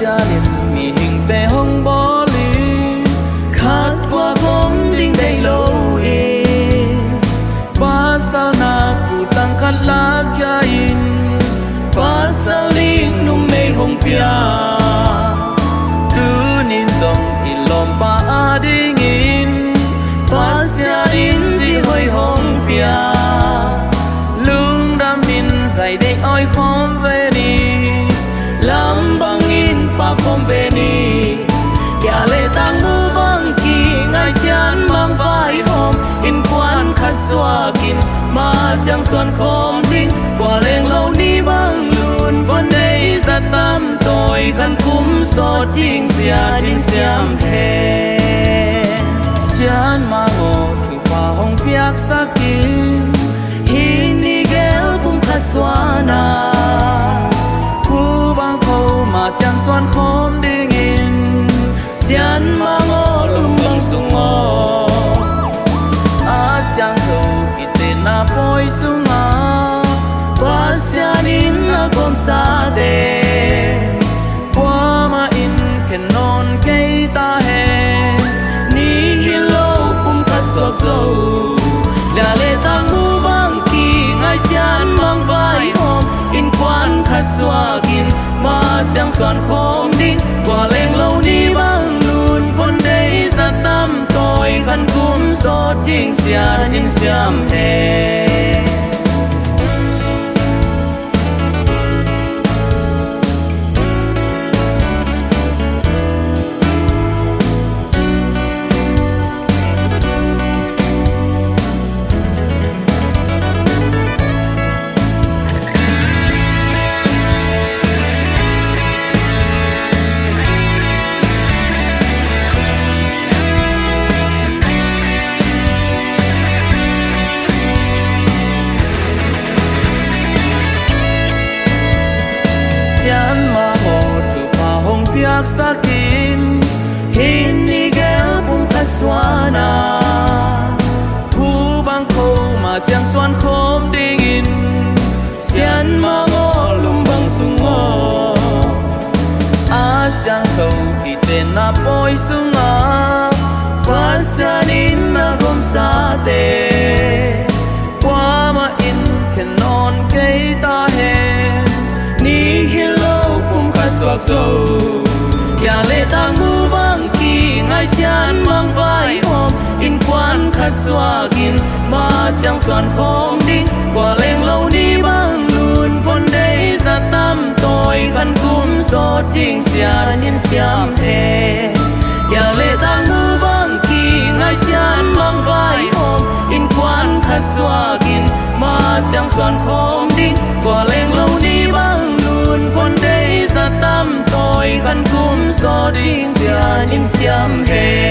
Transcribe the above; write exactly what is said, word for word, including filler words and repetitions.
Pasian in mihingte hong bawl in, khat kua khawm ding deih lo in, pasal nak utang khat lakhia in, pasal in numei hong pia. Tunin zong i lawmpa adingin Pasian in zi hoih hong pia. Lungdam in zai deih awi khawm ve ni, lam bangin pak khawm ve ni. Kia le tang mu bang ki ngai, sian mang vaihawm, innkuan khat suak in, ma ciang suan khawm ding. Kua leng lo ni bang lun von deih zat tam, tawi khan kum sawt ding, Sian in siam hen. Sian Mang aw thupha hong piaksak in, hih ni gel pumkhat suan a, Pu Bang Kho ma ciang suan khawm dingin, Sian Mang aw, Lum Bang sung aw, a siangtho i tenna pawi sungah Pasian in a gawmsate, kuamah in khen nawn kei ta hen. Ni hi lo pumkhat suak zo, lia le tang mu bang ki ngai, sian mang vaihawm, innkuan khat suak in, ma ciang suan khawm ding. Kua leng lo ni bang lun von deih zat tam, tawi khan kum sawt ding, Sian in siam hen. Sian Mang aw thupha hong piaksak in, hih ni gel pumkhat suan a, Pu Bang Kho ma ciang suan khawm dingin, Sian Mang aw, Lum Bang sung aw, a siangtho i tenna pawi sungah Pasian in a gawmsate, kuamah in khen nawn kei ta hen. Ni hi lo pumkhat suak zo, kia le tang mu bang ki ngai, sian mang vaihawm, innkuan khat suak in, ma ciang suan khawm ding. Kua leng lo ni bang lun von deih zat tam, tawi khan kum sawt ding, Sian in siam hen. Kia le tang mu bang ki ngai, sian mang vaihawm, innkuan khat suak in, ma ciang suan khawm ding. Kua leng lo ni bang lun von deih zat tam, tawi khan kum sawt ding, Sian in siam hen.